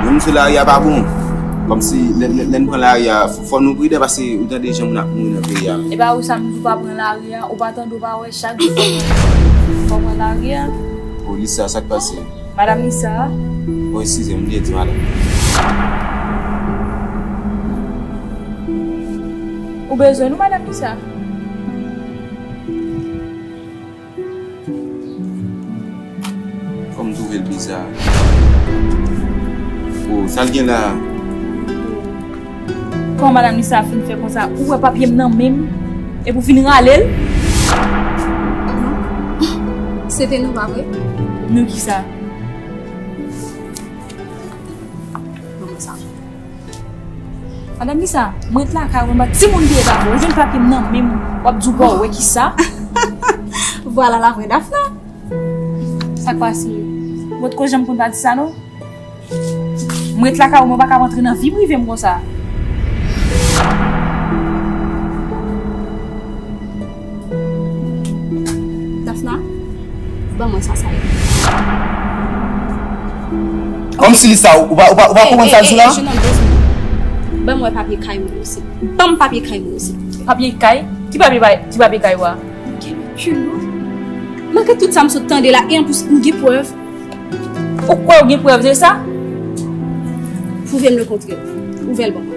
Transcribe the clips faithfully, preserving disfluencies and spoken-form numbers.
Menm sou lari a pa bon. Kòmsi lè, lè, lè n pran lari a, fò, fò nou pridan paske ou tande jan moun ap mouri nan peyi a. E pa ou sa m di w pa pran lari a, ou pa tande w pa wè chak jou fò w pran, fò w pran lari a. O Lisa, sa k pase? Madanm Lisa. O, eskize m, m te di madanm. Ou bezwen nou, madanm Lisa? Kòm m twouve l biza. O, sa l gen la? Kòman madanm Lisa fin fè konsa? Ou wè papye m nan men m, epi w vin rale l? Se te nou, pa vre? Nou kisa? Madanm Lisa, m ret lakay ou, m pa timoun ki ret avè w. Ou jwenn papye m nan men m, w ap di w pa wè kisa? Vwala la vre Dafna. Sa k pase? Ou potko janm konn pa di sa non. M ret lakay ou, mwen pa ka antre nan vi prive m konsa. Dafna, ban mwen sa, sa ye. Kòmsi li sa, ou pa, ou pa, ou pa konprann sa l di la? Ey, ey, ey, jenòm, bezwen. Ban mwen papye kay mwen yo, silvouplè. Ban m papye kay mwen yo, silvouplè. Papye kay? Ki papye, ki papye kay ou a? Gen kilò. Malgre tout sa m sot tande la, e anplis, m gen prèv. Ou kwè ou gen prèv de sa? Pwouve m lekontrè. Ouvè l ban mwen.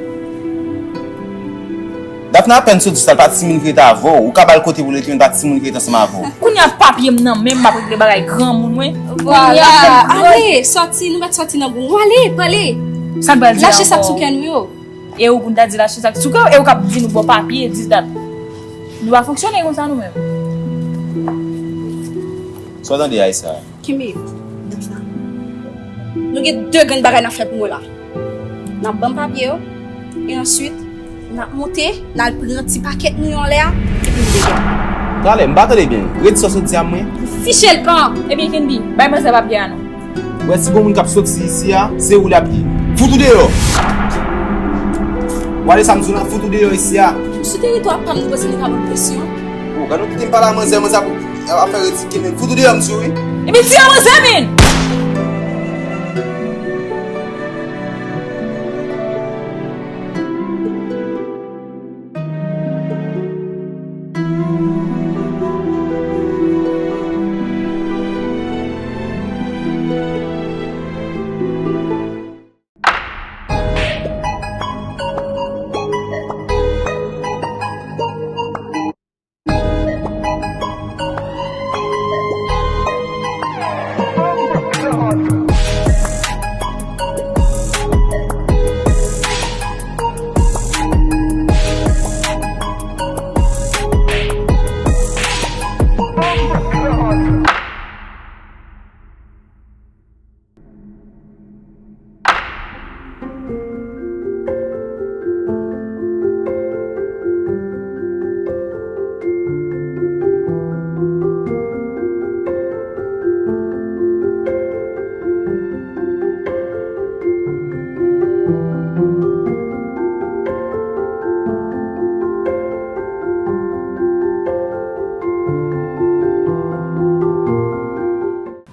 Dafna apèn sot di sa, l pa timoun ki ret avè w. Ou ka ba l kote pou l rete, men l pa timoun ki ret ansanm avè w. Kounye a papye m nan men m, m ap regle bagay granmoun mwen. Vwala. Ale, sòti, nou mèt sòti nan gou. Ale, pale. Sa l pral di ankò? Lache sa k sou kè nou yo. E ou pou n ta di lache sa k sou kè w, e ou k ap di nou ba w papye, dis dat. Nou pa fonksyone konsa nou menm. Sa w tande, Aïssa? Kenbe yo, Dafna. Nou gen de grenn bagay n ap fè pou mwen la. N ap ban m papye yo, e answit, n ap monte, n al pran ti pakèt nou yo anlè a, epi n degage. Talè, m pa tande byen. Redi sa w sot di a mwen. Fiche l kan! Ebyen, Kenbi, bay manzè papye a non. Ou wè si gon moun k ap soti isi a, se ou l ap ye. Fout ou deyò! W ale sa m di w lan, fout ou deyò isi a! Sou teritwa pa m, nou panse nou ka ban m presyon? O, gad yon kote m pale a manzè, manzè ap, ap fè redi kenbe m. Fout ou deyò, m di w wi! Ebyen, tire manzè, men!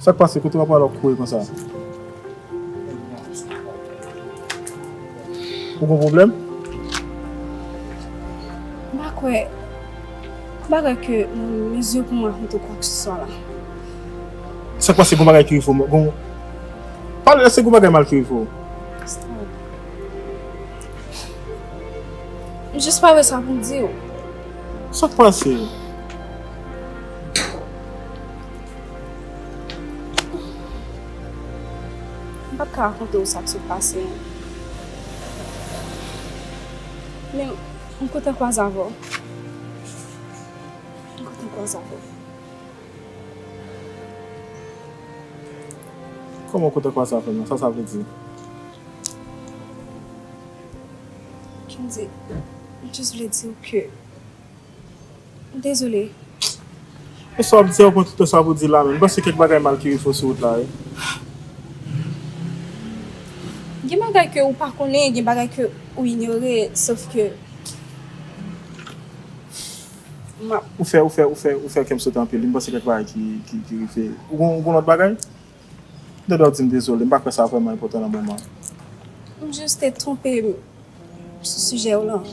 Sa k pase? Kote w ap pale w ap kouri konsa? Ou gon pwoblèm? M pa kwè. M pa kwè ke m an mezi pou m rakonte w kwakseswa la. Sa k pase? Gon bagay ki rive w? Gon, pale, èske gon bagay mal ki rive w? M jis pa wè sa pou m di w. Sa k pase? M pa t ka rakonte w sa k sot pase. Men, m kontan kwaze avè w. M kontan kwaze avè w. Kòman w kontan kwaze avè m nan? Sa sa vle di? Kendy, m jis vle di w ke m dezole. E sa w ap di a, ou pran tout tan sa pou di l la menm? M panse kèk bagay mal ki rive w sou wout la, wi. Gen bagay ke ou pa konnen, gen bagay ke ou inyore, sòf ke m ap... Ou fè, ou fè, ou fè, ou fè kè m sote anpil, wi. M panse kèk bagay ki, ki, ki rive. Ou gon, ou gon lòt bagay? M tande w ap di m dezole, m pa kwè sa vrèman enpòtan nan moman. M jis te twonpe m sou sijè w lan.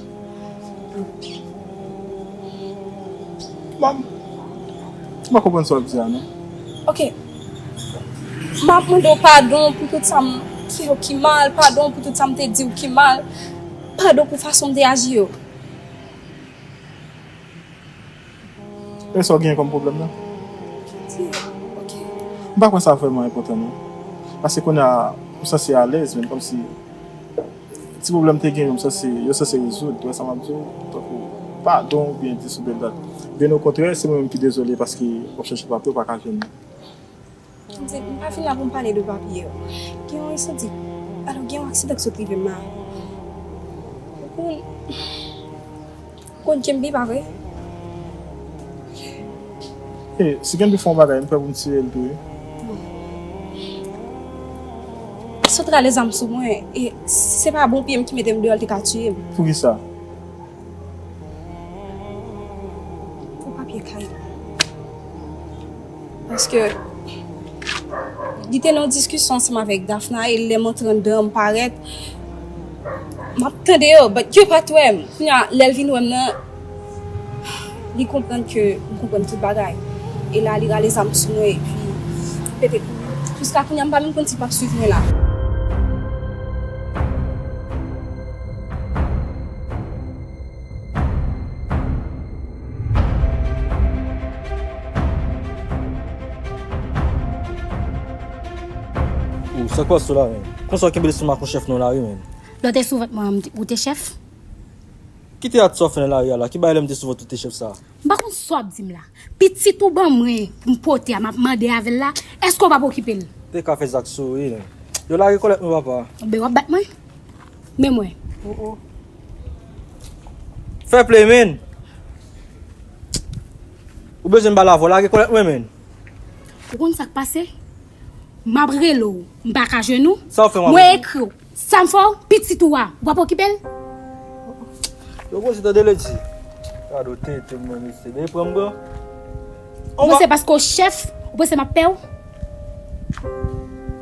Mwen, m pa konprann sa w ap di a, non. Ok. M ap mande w padon pou tout sa m fè w ki mal, padon pou tout sa m te di w ki mal, padon pou fason m te aji yo. E sa w genyen kòm pwoblèm nan? Di, ok. M pa kwè sa vrèman enpòtan, non. Paske kounye a, ou sanse alèz, menm kòmsi ti pwoblèm te genyen, m sanse, yo sanse rezoud. Ou wè sa m ap di w? Tankou padon oubyen di sou bèl dat. Byen okontrè, se mwen menm ki dezole paske w ap chèche papye, w pa ka jwenn li. M di, m pa vin la pou m pale de papye yo. Gen yon ensendi, alò gen yon aksidan ki sot rive m la. Ou konn, ou konn Kenbe, pa vre? E, si Kenbe fè yon bagay, m prè pou m tiye l tou, wi. Sot rale zam sou mwen, e si se pa bon pye m ki mete m deyò, l te ka tiye m. Poukisa? Pou papye kay la. Paske li te nan yon diskisyon ansanm avèk Dafna e lè m antre anndan an, m parèt, m ap tande yo, but yo pa t wè m. Kounye a, lè l vin wè m nan, li konprann ke m konprann tout bagay. E la, li rale zam sou mwen epi pete kouri. Jiska kounye a, m pa menm konn si l p ap swiv mwen la. Ou, sa k pase w la, menn? Konsa w kenbe lestomak yon chèf nan lari, menn. Lè w te sou vant mwen an, ou te chèf? Ki teyat sa w fè nan lari a la? Ki bagay lè m te sou vant ou te chèf sa? M pa konn sa w ap di m la. Pitit ou ban mwen pou m pote a, m ap mande avè l la, èske w p ap okipe l? Te ka fè zak sou ou, wi, menn. Yo lage kòlèt mwen, papa. Oubyen w ap bat mwen? Men mwen. Oh, oh. Fair play, menn. Ou bezwen m ba l avè w, lage kòlèt mwen, menn. Ou konn sa k pase? M ap rele w, m pa ka jwenn ou. Sa w fè m? Mwen ekri w. Sa m fè w, pitit ou a, w ap okipe l? Yo poze tande ledi. Gade w tenten mwen, mesye. Deye pran m pran. Ou panse paske w chèf, ou panse m ap pè w?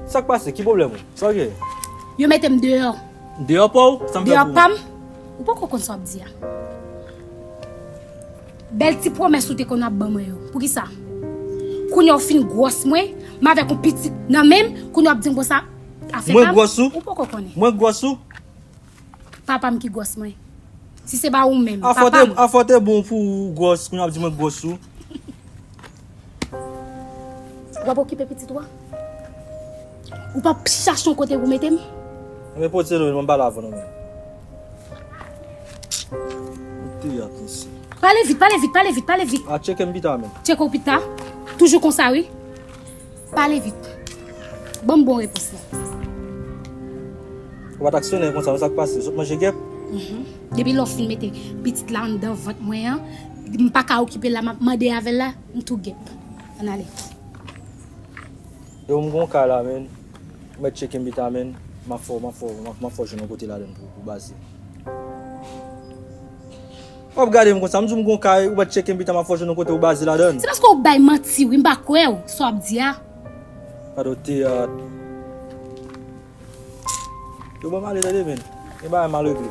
Sa k pase? Ki pwoblèm ou? Sa w gen? Yo mete m deyò. Deyò pa w? Sa m fè pou ou? Deyò pa m? Ou poko konn sa w ap di a. Bèl ti pwomès ou te konn ap ban mwen yo. Poukisa? Kounye a w fin gwòs mwen, m avèk yon pitit nan men m, kounye a w ap di m konsa, afè pa m. Mwen gwòs ou? Ou poko konnen. Mwen gwòs ou? Papa m ki gwòs mwen. Si se pa ou menm, papa m. Afò te bon pou ou gwòs, kounye a w ap di mwen gwòs ou. W ap okipe pitit ou a? Ou p ap chache yon kote pou mete m? Enben pote l, mwen pale avè w non, menn. Ou teyat, mesye. Pale vit, pale vit, pale vit, pale vit. A, tcheke m pita, menn. Tcheke w pita. Toujou konsa, wi. Pale vit. Ban m bon repons lan. Ou pa t aksyonnen konsa, men sa k pase? Sot manje gèp? Mhm. Depi lè w fin mete pitit la anndan vant mwen an, m pa ka okipe l la, m ap mande avè l la, m tou gèp. Ann ale. Yo, m gon kay la, menn. Ou mèt tcheke m pita, menn. M ap fè w, m ap fè w, m ap, m ap fè w jwenn yon kote ladann pou, pou baze. W ap gade m konsa, m di w m gon kay, ou mèt tcheke m pita, m ap fè w jwenn yon kote pou baze ladann. Se paske w bay manti, wi, m pa kwè w, sa w ap di a. Gade w teyat. Yo ban m ale, tande, menn. Gen bagay m al regle.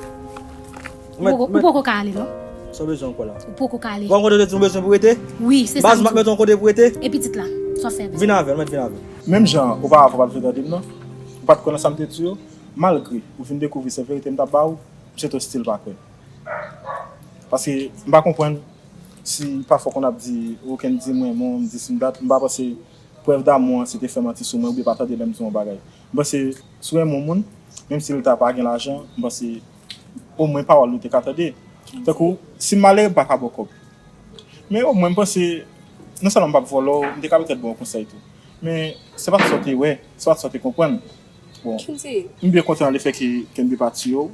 Ou poko, ou poko ka ale, non? Sa w bezwen ankò la? Ou poko ka ale. Ou pa konn kote w te di m ou bezwen pou rete? Wi, se sa m di w. Baz, m ap mete w yon kote pou rete? E pitit la, sa w fè avè l? Vin avè l, mèt vin avè l. Menm jan, oparavan, ou pa t vle tande m, non? Ou pa t kwè nan sa m te di w? Malgre ou fin dekouvri se verite m t ap ba ou, m swete w still pa kwè. Paske m pa konprann si pafwa w konn ap di, ou konn di mwen, mwen, m di si m dat, m pa panse prèv damou an se te fè manti sou mwen oubyen pa tande lè m di w yon bagay. M panse si w renmen yon moun, menm si l ta pa gen lajan, m panse omwen pawòl li w te ka tande. Tankou, si m malere, m pa ka ba w kòb. Men omwen, m panse, non sèlman m p ap vòlò w, m te ka petèt ba w konsèy tou. Men, se pa t sa w te wè, se pa t sa w te konprann. Bon, m byen kontan lefètke Kenbe pati yo.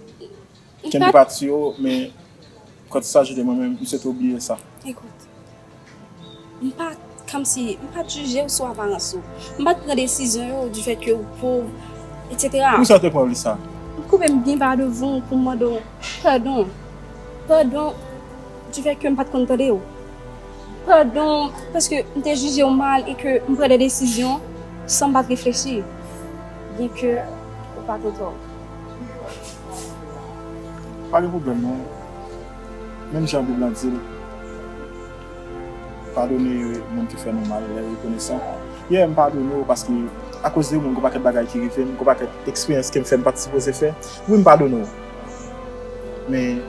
Kenbe pati yo, men kòt sa jete mwen menm, m swete w bliye sa. Ekout, m pa, kòmsi, m pa t jije w sou aparans ou. M pa t pran desizyon yo difètke ou pòv, etsetera. Poukisa w te pran li sa? M koupe m byen ba devan w pou m mande w padon. Padon difètke m pa t konn tande w. Padon paske m te jije w mal e ke m pran de desizyon san m pa t reflechi. Byenke ou pa t antò. Pa gen pwoblèm non. Menm jan Bib lan di l, padone moun ki fè nou mal, lè yo rekonesan. Yeah, m padone w paske akoz de ou menm, gon pakèt bagay ki rive m, gon pakèt eksperyans ke m fè m pa t sipoze fè. Wi, m padone w. Men,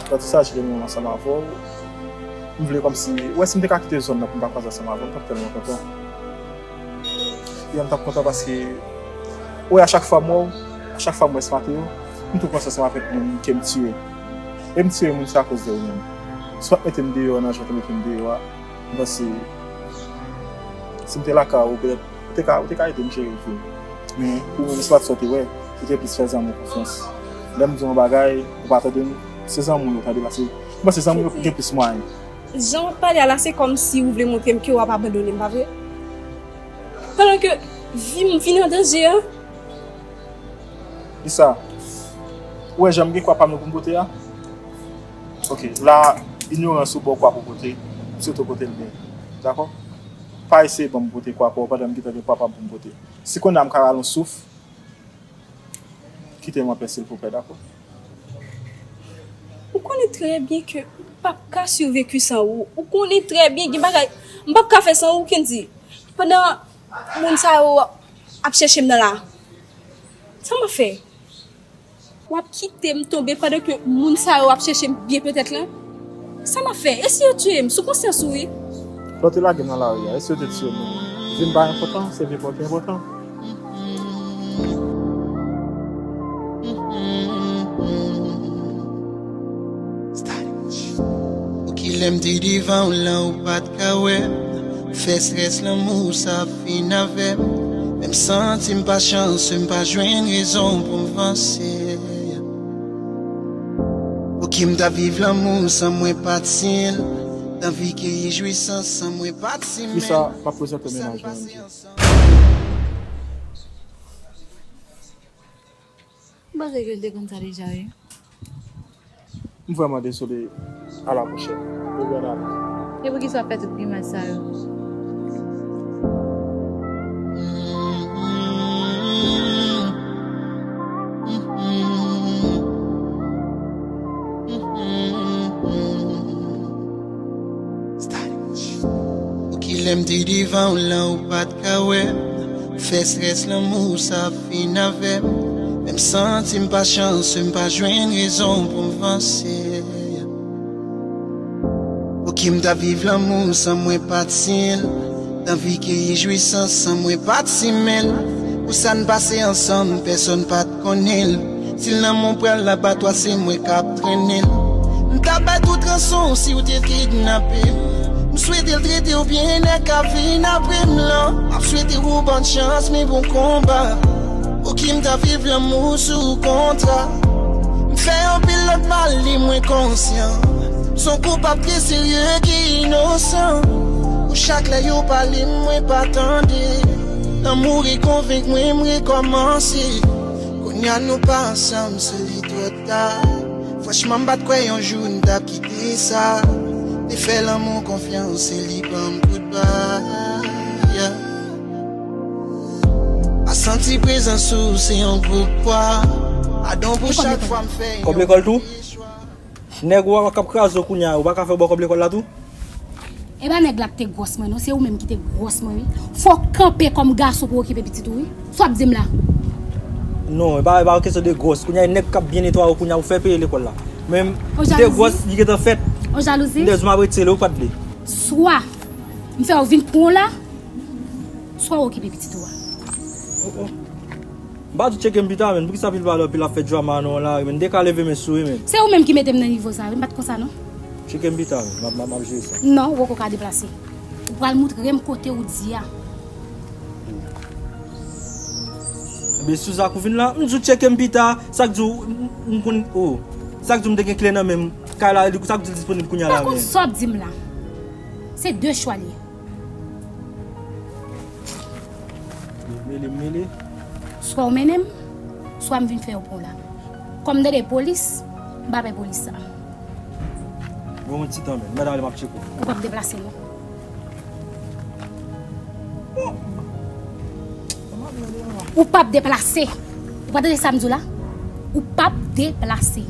nan tout sa, jere menm ansanm avè w. M vle kòmsi, ou wè, si m te ka kite zòn nan pou m pa kwaze ansanm avè w, m t ap tèlman kontan. Yeah, m t ap kontan paske, ou wè, a chak fwa m wè w, a chak fwa m wè Smarteo, m tou panse ansanm avèk moun ke m tiye. E m tiye moun sa akoz de ou menm. Si w pa t mete m deyò nan jan w te mete m deyò a, m panse, si m te lakay ou, petèt, ou te ka, ou te ka ede m jere vi m. Men, ou menm, se pa t sa w te wè, ou te plis fè zanmi w konfyans. Lè m di w yon bagay, ou pa tande m, se zanmi w yo tande, paske m panse zanmi w yo gen plis mwayen. Jan w ap pale a la, se kòmsi ou vle montre m ke w ap abandone m, pa vre? Pandan ke vi m vin an danje a. Kisa? Ou wè jan m gen kwa pa m yo pou m pote a? Ok, la, inyorans ou ba w kwa pou pote, m swete w pote l byen. Dakò? Pa eseye ban m pote kwa pa w pandan m gentan gen kwa pa m pou m pote. Si kounye a m ka rale yon souf, kite m anpè silvouplè, dakò? Ou konnen trè byen ke m p ap ka siveku san ou. Ou konnen trè byen gen bagay m p ap ka fè san ou, Kendy. Pandan moun sa yo ap chèche m nan la, sa m ap fè? W ap kite m tonbe pandan ke moun sa yo ap chèche m byen petèt la? Sa m ap fè? E si yo tiye m sou konsyans ou wi? Lè w te lage m nan lari a, e si yo te tiye m? Vi m pa enpòtan, se vi pa w ki enpòtan. Pou kilè m te devan w lan ou pa t ka wè m? Fè strès lanmou sa fin avè m. Men m santi m pa chanse, m pa jwenn rezon pou m vanse. Pou ki m ta viv lanmou san mwen pa t siyen l? Tan vi ke jwisans san mwen pa t simen l. Kisa m ap prezante mennaj mwen an? M panse ke l te konn sa deja, wi. M vrèman dezole. A la pwochèn. Yo gade ale. E poukisa w ap fè tout grimas sa yo? Pou kilè m te devan w lan ou pa t ka wè m? Fè strès lanmou sa fin avè m. Men m santi m pa chanse, m pa jwenn rezon pou m vanse. Pou ki m ta viv lanmou san mwen pa t siyen l? Tan vi ke jwisans san mwen pa t simen l? Pou sa n pase ansanm, pèsonn pa t konnen l. Si l nan men w pral abatwa, se mwen k ap trennen l. M t ap bay tout ranson si w te kidnape m. M swete l trete w byen, nèg ka vin apre m lan. M ap swete w bòn chans, men bon konba. Pou ki m ta viv lanmou sou kontra? M fè anpil lòt mal, li mwen konsyan. M s on koupab trè serye ki inosan. Pou chak lè yo pale m, mwen pa tande. Lanmou rekonvenk mwen, m rekòmanse. Kounye a nou pa ansanm, se li twò ta. Franchman, m pa t kwè yon jou n t ap kite sa. Te fè lanmou konfyans, se li ban m kout ba. Yeah. Pa santi prezans ou, se yon gwo pwa. Padon pou chak fwa m fè yon move chwa. Kòb lekòl tou? Nèg ou a k ap kraze w kounye a, ou pa ka fè bò kòb lekòl la tou? E pa nèg la k te gwòs mwen non, se ou menm ki te gwòs mwen wi. Fò w kanpe kòm gason pou w okipe pitit ou wi. Sa w ap di m la? Non, e pa, e pa yon kesyon de gwòs. Kounye a, e nèg k ap byen netwaye w kounye a, ou fè peye lekòl la. Men, ou te gwòs, li gentan fèt. Ou jalouzi? Lè jou m ap retire l, ou pa t vle. Swa m fè w vin pran w la, swa w okipe pitit ou a. Oh, oh. M pa di w tcheke m pita, men. Poukisa pil pale, pil ap fè drama nan w la, men? M te ka leve men sou ou, men. Se ou menm ki mete m nan nivo sa, wi. M pa t konsa, non. Tcheke m pita, men. M ap, m ap, m ap jere sa. Non, ou poko ka deplase. Ou pral moutre m kote ou di a. Ebyen, sou sa k ou vin la, m di w tcheke m pita, sa k di w, m, m konn, oh. Sa k di w m te gen kle nan men m, kay la, sa k di w l disponib kounye a la, men. M pa konn sa w ap di m la. Se de chwa l ye. Mele, mele. Swa w mennen m, swa m vin fè yo pran w la. Kòm m tande polis, m pa pè polis sa. Bon, yon ti tan, men. Madanm, ale, m ap tcheke w. Ou p ap deplase non. Ou p ap deplase. Ou pa tande sa m di w la? Ou p ap deplase.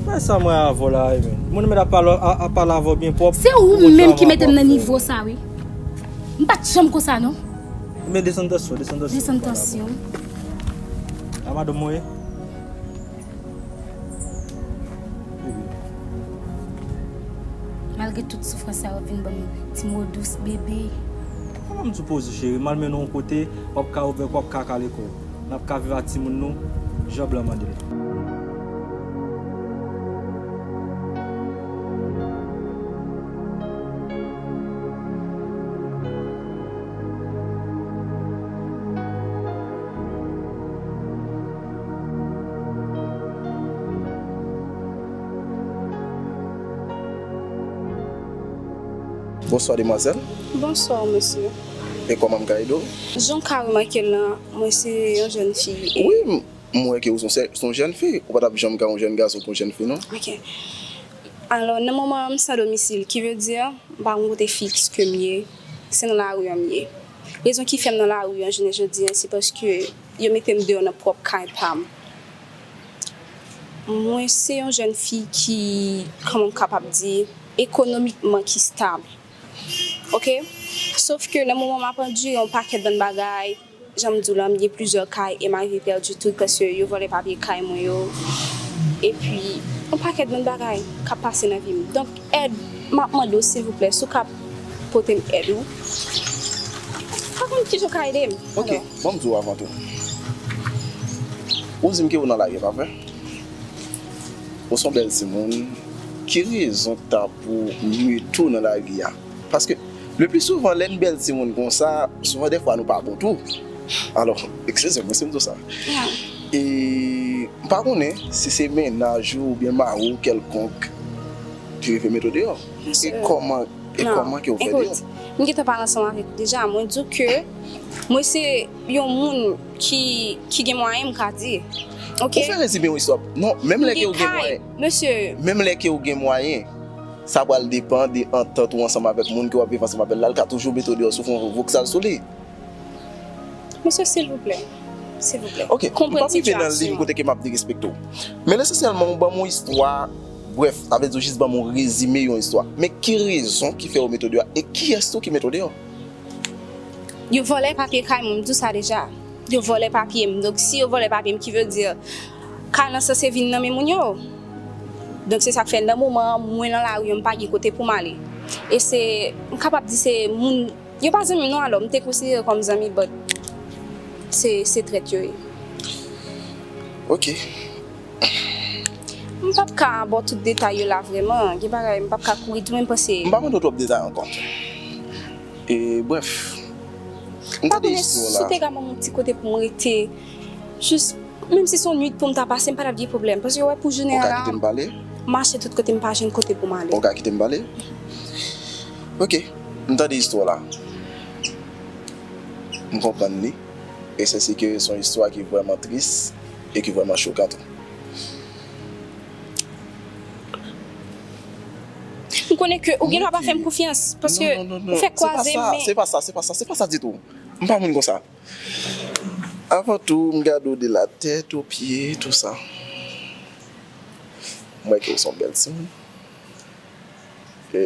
Bay sa mwen avè w la, wi, men. Moun mèt ap pale, a, ap pale avè w byen pwòp. Se ou menm ki mete m nan nivo sa, wi. M pa t janm konsa, non. Men desann tansyon, desann tansyon. Desann tansyon. A madanm mwen ye? Bebe. Malgre tout soufrans sa yo, vin ban m ti mo dous, bebe. Kòman m di w poze, cheri? M al mennen w yon kote, w ap ka ouvè kò, w ap ka kale kò w. N ap ka viv ak timoun nou jan blan mande l. Bonswa, demwazèl. Bonswa, mesye. E kòman m ka ede w? Jan w ka remake l lan, mwen se yon jèn fi. E... Wi, m, m wè ke w se yon jèn fi. Ou pa t ap janm ka yon jèn gason pou yon jèn fi, non? Ok. Alò, nan moman an, m san domisil, ki vle di, m pa gen kote fiks ke m ye. Se nan lari an m ye. Rezon ki fè m nan lari an, jounen jodi an, se paske yo mete m deyò nan pwòp kay pa m. Mwen se yon jèn fi ki, kòman m kapab di, ekonomikman ki stab. Ok? Sof ke nan moman m ap andire yon pakèt bann bagay, jan m di w la, m gen plizyè kay e m arive pèdi tout paske yo vòlè papye kay mwen yo. Epi, yon pakèt bann bagay k ap pase nan vi m. Donk, èd, m ap mande w, silvouplè, si w ka pote m èd ou. Pa konn kijan w ka ede m. Ok, ban m di w avan tou. Ou di m ke ou nan lari, pa vre? Ou se yon bèl timoun. Ki rezon k ta pou mete w nan lari a? Paske, le pli souvan, lè n bèl timoun konsa, souvan dèfwa nou pa bon tou. Alò, eskize m wi si m di w sa. E m pa konnen si se mennaj ou oubyen mari w kèlkonk ki rive mete w deyò. E kòman, e kòman ke w fè deyò? Ekout, m gentan pale ansanm avèk ou deja. Mwen di w ke mwen se yon moun ki, ki gen mwayen, m ka di. Ok? Ou fè rezime yon istwa. Non, menm lè ke w gen mwayen. Mesye. Menm lè ke w gen mwayen, sa pral depann de antant ou ansanm avèk moun ke w ap viv ansanm avè l la. L ka toujou mete w deyò si w fè yon voksal sou li. Mesye, silvouplè. Silvouplè. Ok, m p ap rive nan liy kote ke m ap derespekte w. Men lesansyèlman, ou ban m yon istwa, brèf, sa vle di w jis ban m yon rezime yon istwa. Men ki rezon ki fè yo mete w deyò? E kiyès tou ki mete w deyò? Yo vòlè papye kay mwen, m di w sa deja. Yo vòlè papye m. Donk, si yo vòlè papye m, ki vle di kay lan sanse vin nan men moun yo. Donk, se sa k fè nan moman an, mwen nan lari an, m pa gen kote pou m ale. E se, m kapab di se moun, yo pa zanmi m non, alò, m te konsidere kòm zanmi, but se, se trèt yo ye. Ok. M p ap ka ba w tout detay yo la vrèman. Gen bagay, m p ap ka kouri tou, men m panse. M pa mande w twòp detay ankò. E, brèf, m tande istwa w la. Si w te ka ban m yon ti kote pou m rete, jis, menm si se yon nuit pou m ta pase, m pa t ap gen pwoblèm. Paske, wè, pou jounen an la, m mache tout kote, m pa jwenn kote pou m ale. Ou ka kite m pale? Ok, m tande istwa w la. M konprann li. E se si ke se yon istwa ki vrèman tris e ki vrèman chokan tou. M konnen ke ou gen dwa pa fè m konfyans, paske ou fè kwaze men. Se pa sa, se pa sa, se pa sa ditou. M pa moun konsa. Avan tou, m gade w de la tèt o pye, tou sa. M wè ke w se yon bèl timoun. E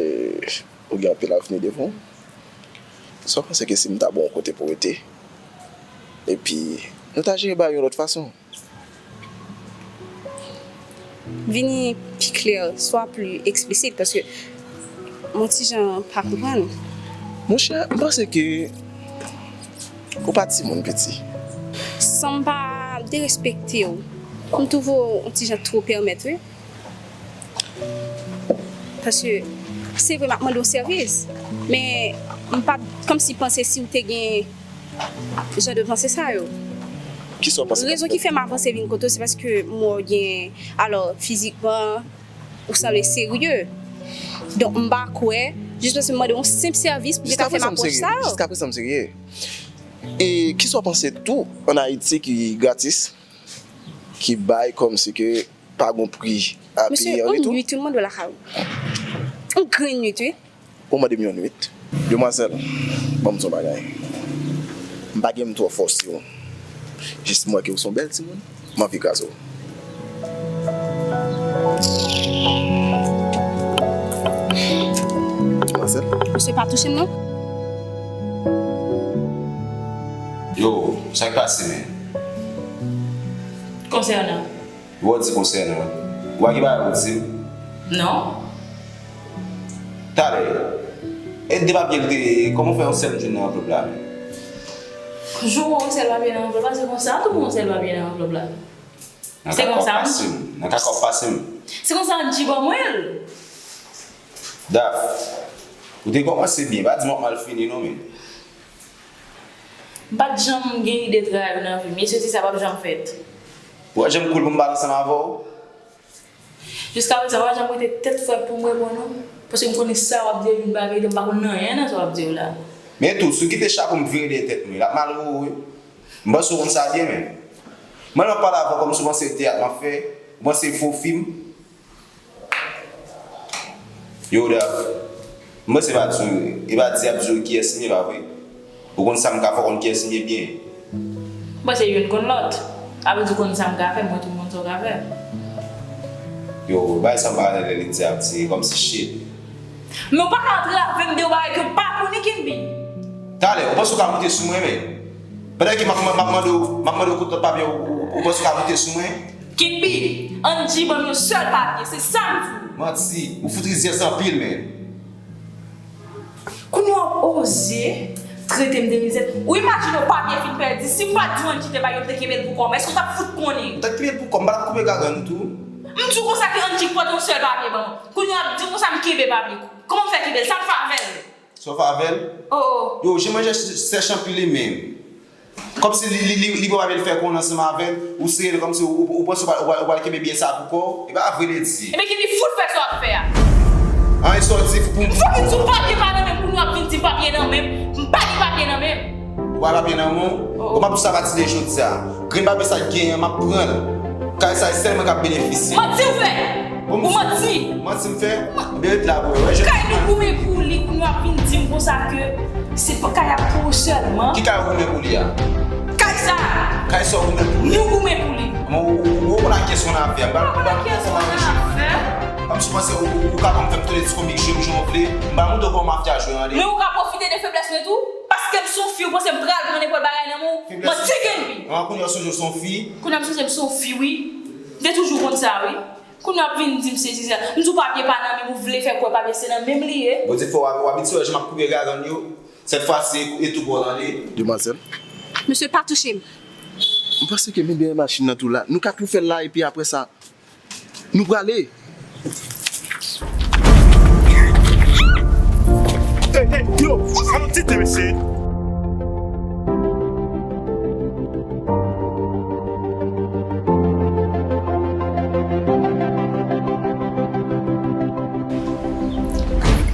ou gen anpil avni devan w. Sa w panse ke si m ta ba w yon kote pou w rete, epi nou ta jere bagay yon lòt fason? Vini pi klè, swa pli eksplisit, paske m yon ti jan pa konprann. Monchè, m panse ke ou pa timoun piti. San m pa derespekte w, m twouve w yon ti jan twò pèmèt, wi. Paske, se vre, m ap mande w sèvis, men m pa t kòmsi panse si w te gen jan de panse sa yo. Kisa w panse k ap fèt? Rezon ki fè m avanse vin kote w, se paske m wè w gen, alò, fizikman, ou sanble serye. Donk, m pa kwè, jis paske m mande w yon senp sèvis pou w te ka fè m apwòch sa yo. Jiskaprezan m serye. E kisa w panse tou ann Ayiti ki gratis, ki bay kòmsi ke pa gon pri a peye an retou? Mesye, yon nuit, wi, m mande w lakay ou. Yon grenn nuit, wi. Ou mande m yon nuit? Demwazèl, ban m di w yon bagay. M pa gen m twò fòse w. Jis m wè ke w se yon bèl timoun, m anvi kraze w. Manzèl. Misye pa touche m non. Yo, sa k pase, men? Konsènan? Wè w di konsènan. Ou pa gen bagay pou w di m? Non. Talè. E de papye l te ye, kòman w fè yon sèl m jwenn nan anvlòp la? Jou ou wè yon sèl papye nan anvlòp la, se konsa tou yon sèl papye nan anvlòp la. Nan kaka w pase m. Nan kaka w pase m. Se konsa Andji ban mwen l. Daf, ou te kòmanse byen, pa di m w ap mal fini non, men. M pa t janm gen ide trayi w nan vi m, e se ti sa p ap janm fèt. Ou pa janm koul pou m pale ansanm avè w? Jiskaprezan, w pa janm rete tèt frèt pou m reponn ou, paske m konnen sa w ap di yo vin pa verite, m pa konn anyen nan sa w ap di yo la. Men tou, si w kite chapo m vire dèyè tèt mwen, l ap mal pou ou wi. M panse w konn sa byen, men. Mwen, lè m ap pale avè w kòmsi w panse se teyat m ap fè, ou panse se fo fim. Yo, Daf, m panse pa di, e pa di y ap di w kiyès m ye, pa vre? Ou konn sa m ka fè, w konn kiyès m ye byen. M panse youn konn lòt. Sa vle di w konn sa m ka fè, mwen tou m konn sa w ka fè. Yo, bagay sa m pa renmen lè Lindsay ap di, kòmsi shit. Men w pa ka antrave m de yon bagay ke m pa konnen, Kenby. Talè, ou panse w ka monte sou mwen, men? Pandan ke m ap, m ap mande w, m ap mande w kote lòt papye, ou, ou, ou panse w ka monte sou mwen? Kenby, Andji ban m yon sèl papye, se sa m di w. Manti, ou fout rizyèz anpil, men. Kounye a w oze trete m de mizè. Ou imajine w papye fin pèdi, si m pa t di w Andji te bay yo, m te kenbe l pou kò m, èske w t ap fout konnen? M t ap kenbe l pou kò m, m pa t ap koupe gagann ou tou. M di w konsa ke Andji pote yon sèl papye ban mwen. Kounye a w ap di m konsa m kenbe papye. Kòman m fè kenbe l? Sa m fè avè l? Sa w fè avè l? Oh, oh. Yo, jan manje sèch anpil li menm. Kòmsi li, li, li, li pran papye l fè konnen ansanm avè l, ou sere l kòmsi ou, ou, ou panse ou pral, ou pral, ou pral kenbe biyè sa a pou kò w, e pa vre li di. Ebyen, Kenby, fout fè sa w ap fè a. An, e sa w di pou m. M fòk vin di w papye pa nan men m, kounye a w ap vin di m papye nan men m. M pa gen papye nan men m. Ou pa gen papye nan men w? Oh. Bon, m ap di w sa pati de jodi a. Grenn papye sa k genyen an, m ap pran l. Kay sa, e sèl mwen k ap benefisye. Manti w fè! Ou manti! Manti m fè? Ebyen ret la pou wè. Kay nou goumen pou li, kounye a w ap vin di m konsa ke se pa kay ap pou ou sèlman. Ki kay ou goumen pou li a? Kay sa! Kay sa ou goumen pou li? Nou goumen pou li. Bon, ou, ou, ou konn ak kiyès ou nan afè. M pa konn ak kiyès ou nan afè. Kòmsi w panse ou, ou, ou ka konn fè m tounen ti komik jwe m jan w vle. M pa montre w kòman mafya jwe an li. Men ou ka pwofite de feblès mwen tou. Paske m se yon fi, ou panse m pral pran nenpòt bagay nan men w? Manti Kenby! An, kounye a w sonje w se yon fi? Kounye a m sonje m se yon fi, wi. M te toujou konn sa, wi. Kounye a w ap vin di m sezi sa. M di w papye pa nan men m, ou vle fè kwè papye se nan men m li ye. Bondye fè w, w abitye wè jan m ap koupe gagann yo. Sèt fwa si e tou pa w tande. Demwazèl. Mesye, pa touche m. M panse ke men dèyè machin nan tou la. Nou ka tou fè l la epi apre sa, nou prale. Ey, ey, yo, an nou tite, mesye.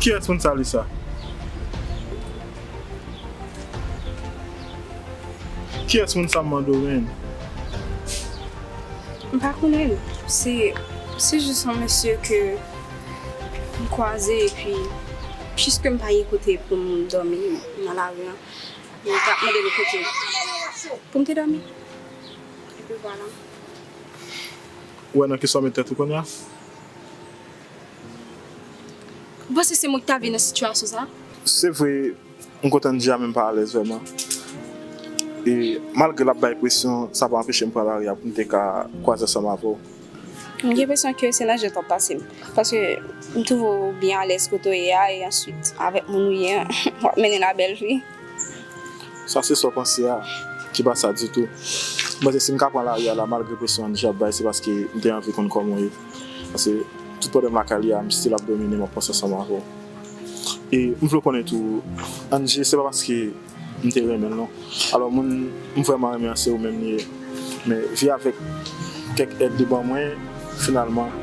Kiyès moun sa li sa? Kiyès moun sa m mande w menm? M pa konnen l. Se, se jis yon mesye ke m kwaze epi, piske m pa gen kote pou m dòmi nan lari an, m t ap mande l kote pou m te dòmi. Epi vwala. Ou wè nan kisa w met tèt ou kounye a? Ou panse se mwen ki ta vin nan sitiyasyon sa? Se vre, m kontan di a, men m pa alèz vrèman. E malgre l ap bay presyon, sa pa anpeche m pran lari a pou m te ka kwaze ansanm avè w. M gen enpresyon ke se nan jwèt w ap pase m. Paske m twouve w byen alèz kote w ye a, e answit, avèk moun ou ye a, w ap mennen labèl vi. Sa se sa w panse a, ki pa sa ditou. M panse si m ka pran lari a la, malgre presyon an deja ap bay, se paske m te anvi konn kòman w ye. Paske tout pwoblèm lakay li a, m still ap domine, m ap panse ansanm avè w. E m vle w konnen tou, Angie, se pa paske m te renmen l, non. Alò, moun m vrèman renmen an, se ou menm li ye. Men, vi avèk kèk èd li ban mwen, finalman,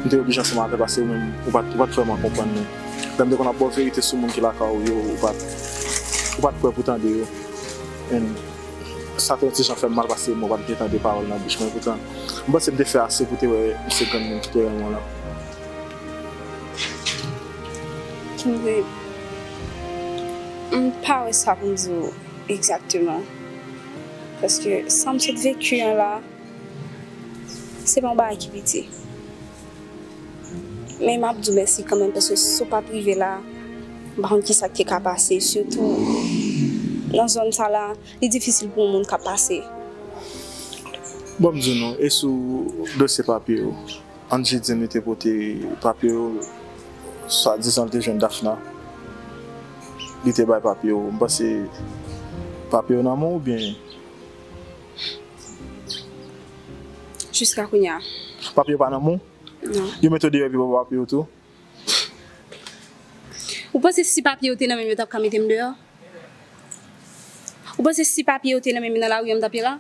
m te oblije ansanm avè l, paske ou menm, ou pa t, ou pa t vrèman konprann mwen. Lè m te konn ap ba w verite sou moun ki lakay ou yo, ou pa t, ou pa t prè pou tande yo. And sa te yon ti jan fè m mal, paske mwen pa t gen tande pawòl nan bouch mwen. Poutan, m panse m te fè ase pou te wè misye granmoun ki te renmen w lan. Kenbe, m pa wè sa pou m di w egzakteman. Paske sa m sot veki an la, se pa yon bagay ki piti. Men m ap di w mèsi kanmenm, paske si w pa t rive la, m pa konn kisa k te ka pase, sitou nan zòn sa la, li difisil pou yon moun ka pase. Bon, m di nou, e sou dosye papye yo? Angie di m li te pote papye yo, swadizan li te jwenn Dafna. Li te bay papye yo. M panse papye yo nan men w oubyen? Jiska kounye a. Papye yo pa nan men w? Non. Yo mete w deyò epi yo ba w papye yo tou? Ou panse si papye yo te nan men m, yo t ap ka mete m deyò? Ou panse si papye yo te nan men m nan lari an, m t ap ye la?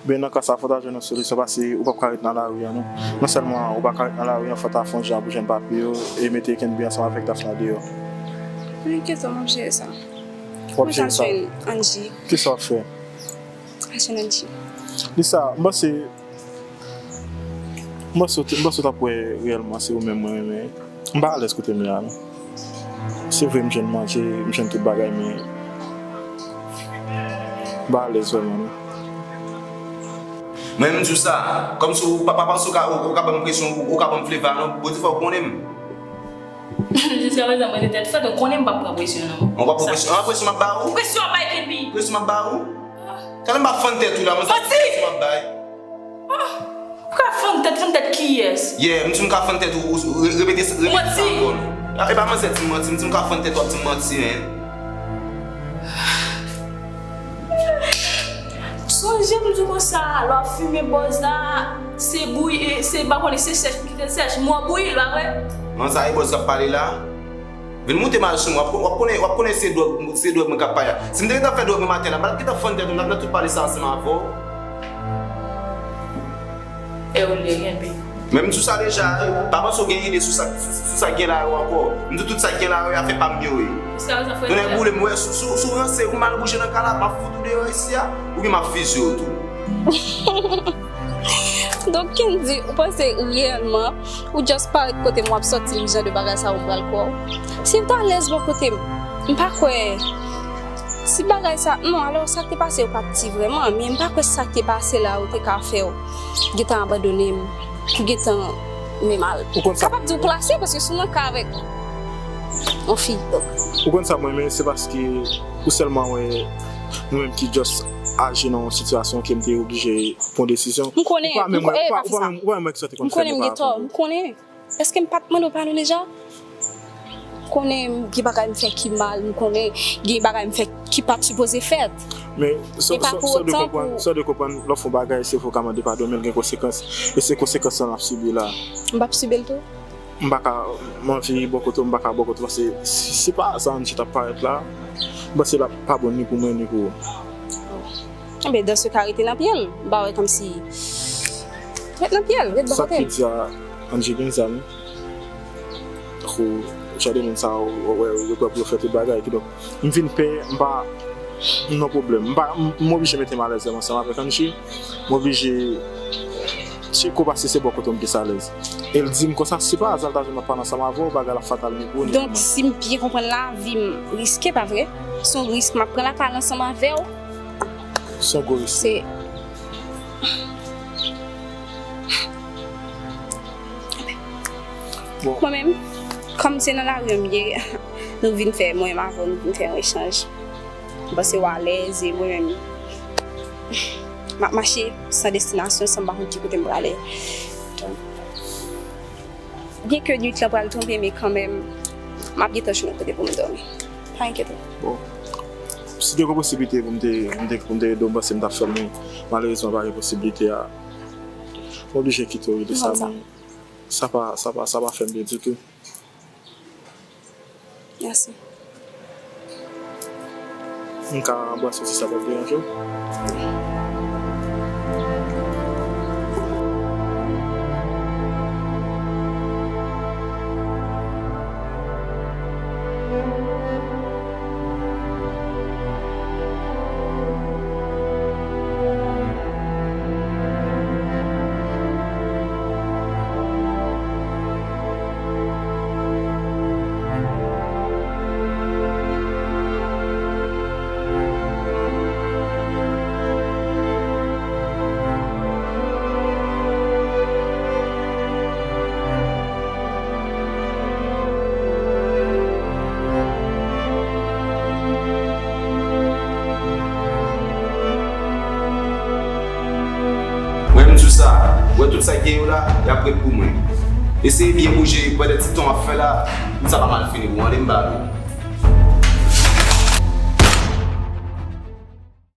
Ben, nan ka sa, fò w ta jwenn yon solisyon, paske ou p ap ka ret nan lari an, non. Non sèlman ou pa ka ret nan lari an, fò w ta fè yon jan pou jwenn papye yo e mete Kenby ansanm avèk Dafna deyò. Men enkyete w, m ap jere sa. W ap jere sa? Mwen jwenn Angie. Kisa w ap fè? Mwen jwenn Angie. Lisa, m panse, m panse w t-, m panse w t ap wè reyèlman se ou menm mwen renmen. M pa alèz kote m ye a, non. Se vre, m jwenn manje, m jwenn tout bagay, men m pa alèz vrèman, non. Mwen menm, m di w sa, kòmsi w pa, pa panse w ka, w, w ka ban m presyon, w, w ka ban m fleva, non. Bondye fè w konnen m. Jiskaprezan, mwen te tèt frèt, ou konnen m p ap pran presyon, non. Ou p ap pran presyon? An, presyon m ap ba ou? Presyon w ap bay Kenby. Presyon m ap ba ou? Talè m pa fann tèt ou la, mwen sa presyon m ap bay. Ou ka fann tèt, fann tèt kiyès? Yeah, m di m ka fann tèt ou, ou re-, repete, repete sa ankò non. E pa manzè di m manti, m di m ka fann tèt ou, w ap di m manti, men. Sonje m di w konsa, lè w ap fimen bòz la, se bouyi, se pa konnen se sèch pou kite l sèch. Mò bouyi l, pa vre? Nan sa e bòz k ap pale la? Vin moute mal sou mwen, w ap, w ap konnen, w ap konnen se dwòg, se dwòg mwen k ap pale a. Si m te gentan fè dwòg mwen maten la, m pa t ap gentan fann tèt ou, m t ap nan tout pale sa ansanm avè w. E ou lye Kenby. Men m di w sa deja, pa panse w gen ide sou sa, sou sa k gen la yo ankò. M di w tout sa k gen la yo, afè pa m yo ye. Tonnè boule m, wè, si, si, si w ranse, ou mal bouje nan kay la, m ap fout ou deyò isi a, oubyen m ap fizye w tou. Donk, Kendy, ou panse reyèlman ou just parèt kote m, w ap sòti m jan de bagay sa yo, m pral kwè w? Si w t alèz bò kote m, m pa kwè. Si bagay sa, non, alò, sa k te pase yo pa t ti vrèman, men m pa kwè sa k te pase la yo te ka fè w gentan abandone m, pou gentan menm al. Kapab di w plase, paske si w nan ka avèk yon fi, donk. Ou konn sa mwen renmen, se paske ou sèlman wè mwen menm ki just aji nan yon sitiyasyon ke m te oblije pran desizyon. M konnen, Ou pa menm m konnen, wè, e pa ou fè pa sa. Menm, ou pa menm wè ki sa w te konn M konnen m gen tò, m konnen. Èske m pa t mande w padon deja? M konnen gen bagay m fè ki mal, m konnen gen bagay m fè ki pa t sipoze fèt. Men sa, E pa sa, pou sa w dwe otan konprann, pou- sa w dwe konprann, lè w fè yon bagay, se fè w ka mande padon, men l gen konsekans. E se konsekansan l ap sibi la. M p ap sibi l tou? M pa ka, m anvi bò kote w, m pa ka bò kote w, paske si, si pa sa Angie t ap parèt la, m panse l ap pa bon ni pou mwen, ni pou ou. Enben, dans ce cas, rete nan pye l. M pa wè kòmsi. Ret nan pye l, ret bò Sa k kote te l. di a, Angie gen zam. Kou, jan de moun sa yo, yo, yo, yo prè pou yo fè tout bagay. Kidonk, m vin pè, m pa, m nan pwoblèm. M pa, m, m oblije mete m alèz ansanm avèk Angie. M oblije tcheke w paske se bò kote w m plis alèz. E l di m konsa, si pa aza l ta jwenn m ap pale ansanm avè w, bagay la fatal ni pou ou, ni pou Donk, mwen. Si m byen konprann la, vi m riske, pa vre? Se yon risk m ap pran la, pale ansanm avè w. Se yon gwo risk. Se. Bon. Mwen menm, kòm se nan lari an m ye, nou vin fè, mwen menm avè w, nou vin fè yon echanj. M panse w alèz e mwen menm, m ap mache san destinasyon, san m pa konn ki kote m prale. Donk, byenke nuit lan pral tonbe, men kanmenm, m ap gentan jwenn yon kote pou m dòmi. Pa enkyete w. Bon. Si te gen posiblite pou m te, pou m te, pou m te ede w, m panse m t ap fè l, men malerezman, pa gen posiblite a. M oblije kite w rete sa, Konsa. Men sa pa, sa pa, sa pa fè m byen ditou. Mèsi. M ka anbrase w si sa pa t deranje w? Sa, ou wè tout sa k gen yo la, y ap ret pou mwen. Eseye byen bouje pandan ti tan w ap fè la, pou sa pa mal fini pou ou, tande m ba nou.